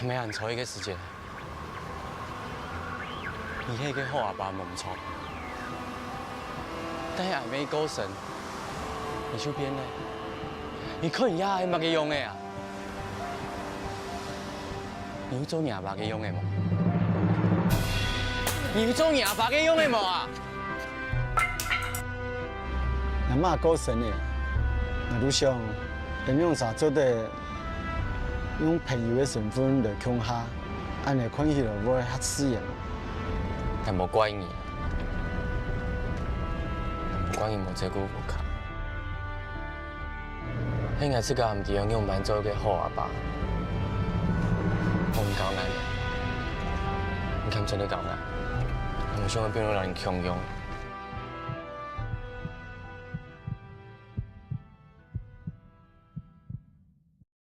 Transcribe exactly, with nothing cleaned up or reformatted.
還吂恁早个時節，你係个好阿爸無毋著，但係還吂過身，你就變了。你看你這係麼个樣仔啊？你有做你阿爸个樣仔無？你有做你阿爸个樣仔無啊？ 𠊎媽過身了，𠊎就想，𠊎兩儕做得用朋友个身份來共下，恁仔看起來會較自然。𠊎無怪你，無怪你無照顧屋下。係𠊎自家毋知愛仰般做个好阿爸。你教𠊎，你敢真个教𠊎？𠊎無想愛變到摎你共樣。